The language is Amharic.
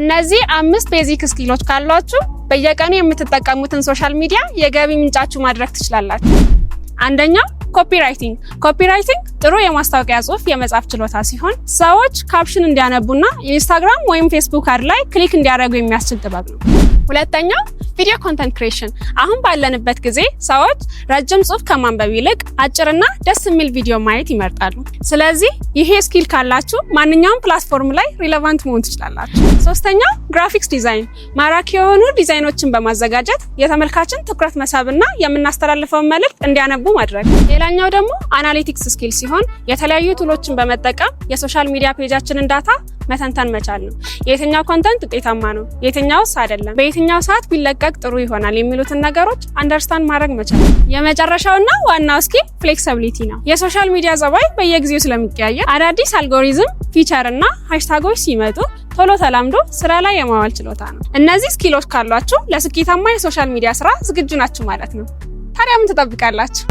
እነዚህ አምስት basic skill ኦች ካሏችሁ በየቀኑ የምትጠቀሙትን social media የገቢ ምንጫችሁ ማድረግ ትችላላችሁ። አንደኛው copywriting። Copywriting ጥሩ የማስታወቂያ ጽሁፍ የመጻፍ ችሎታ ሲሆን ሰዎች caption እንዲያነቡና ኢንስታግራም ወይም ፌስቡክ ad ላይ click እንዲያደርጉ የሚያስችል ጥበብ ነው። ሁለተኛው video content creation። አሁን ባለንበት ጊዜ ሰዎች ረጅም ጽሁፍ ከማንበብ ይልቅ አጭርና ደስ የሚል ቪዲዮ ማየት ይመርጣሉ። ስለዚህ ይሄ skill ካላችሁ ማንኛውም platform ላይ relevant መሆን ትችላላችሁ። ሶስተኛው graphics design፣ ማራኪ የሆኑ ዲዛይኖችን በማዘጋጀት የተመልካችን ትኩረት መሳብና የምናስተላልፈውን መልእክት እንዲያነቡ ማድረግ። ሌላኛው ደግሞ analytics skill ሲሆን የተለያዩ tool ኦችን በመጠቀም የ social media page ኣችንን data መተንተን መቻል ነው። የትኛው content ውጤታማ ነው፣ የትኛውስ አይደለም፣ በየትኛው ሰዓት ቢለቀቅ ጥሩ ይሆናል የሚሉትን ነገሮች understand ማድረግ መቻል። የመጨረሻውና ዋናው skill flexibility ነው። የ social media ጸባይ በየጊዜው ስለሚቀያየር አዳዲስ algorithm፣ feature እና hashtag ኦች ሲመጡ ቶሎ ተላምዶ ስራ ላይ የማዋል ችሎታ ነው። እነዚህ skill ኦች ካሏችሁ ለስኬታማ የ social media ስራ ዝግጁ ናችሁ ማለት ነው። ታዲያ ምን ትጠብቃላችሁ?